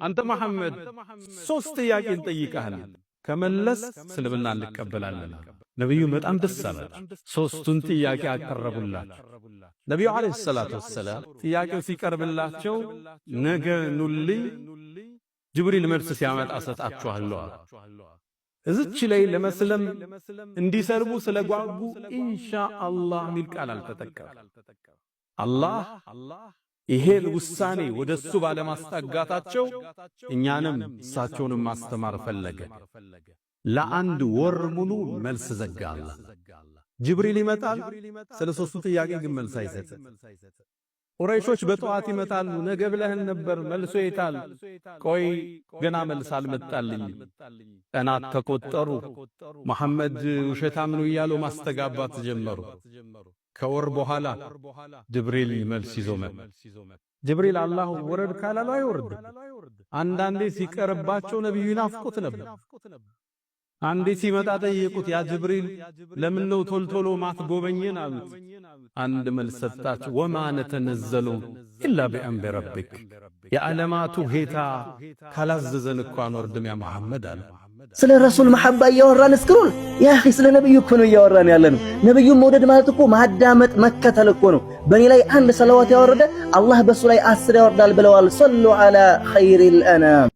አንተ መሐመድ፣ ሶስት ጥያቄ እንጠይቅሃለን፣ ከመለስክ እስልምና እንቀበላለን። ነቢዩ በጣም ደስ አላቸው። ሶስቱን ጥያቄ አቀረቡላቸው። ነቢዩ ዓለይሂ ሰላቱ ወሰላም ጥያቄው ሲቀርብላቸው ነገ ኑልኝ፣ ጅብሪል መልስ ሲያመጣ ሰጣችኋለሁ አሉ። እዚች ላይ ለመስለም እንዲሰርቡ ስለጓጉ ኢንሻአላህ ሚል ቃል አልተጠቀም። አላህ ይሄን ውሳኔ ወደሱ ባለማስጠጋታቸው እኛንም እሳቸውንም ማስተማር ፈለገ። ለአንድ ወር ሙሉ መልስ ዘጋ። አላህ ጅብሪል ይመጣል፣ ስለ ሶስቱ ጥያቄ ግን መልስ አይሰጥም። ቁረይሾች በጠዋት ይመጣሉ። ነገ ብለህን ነበር፣ መልሶ የታል? ቆይ ገና መልስ አልመጣልኝ። ቀናት ተቆጠሩ። መሐመድ ውሸታም ነው እያሉ ማስተጋባት ጀመሩ። ከወር በኋላ ጅብሪል መልስ ይዞ መጣ። ጅብሪል አላህ ውረድ ካላለው አይወርድም። አንዳንዴ ሲቀርባቸው ነቢዩ ይናፍቁት ነበር። አንዴ ሲመጣ ጠየቁት፣ ያ ጅብሪል፣ ለምን ነው ቶል ቶሎ ማትጎበኘን አሉት። አንድ መልስ ሰጣቸው፣ وما نتنزل إلا بأمر ربك፣ የዓለማቱ ጌታ ካላዘዘን እኮ አንወርድም ያ መሐመድ አለ። ስለ ረሱል መሐባ እያወራን scroll፣ ያ አኺ፣ ስለ ነብዩ እኮ ነው እያወራን ያለ ነው። ነብዩን መውደድ ማለት እኮ ማዳመጥ መከተል እኮ ነው። በእኔ ላይ አንድ ሰለዋት ያወረደ አላህ በሱ ላይ 10 ያወርዳል ብለዋል። صلوا على خير الأنام።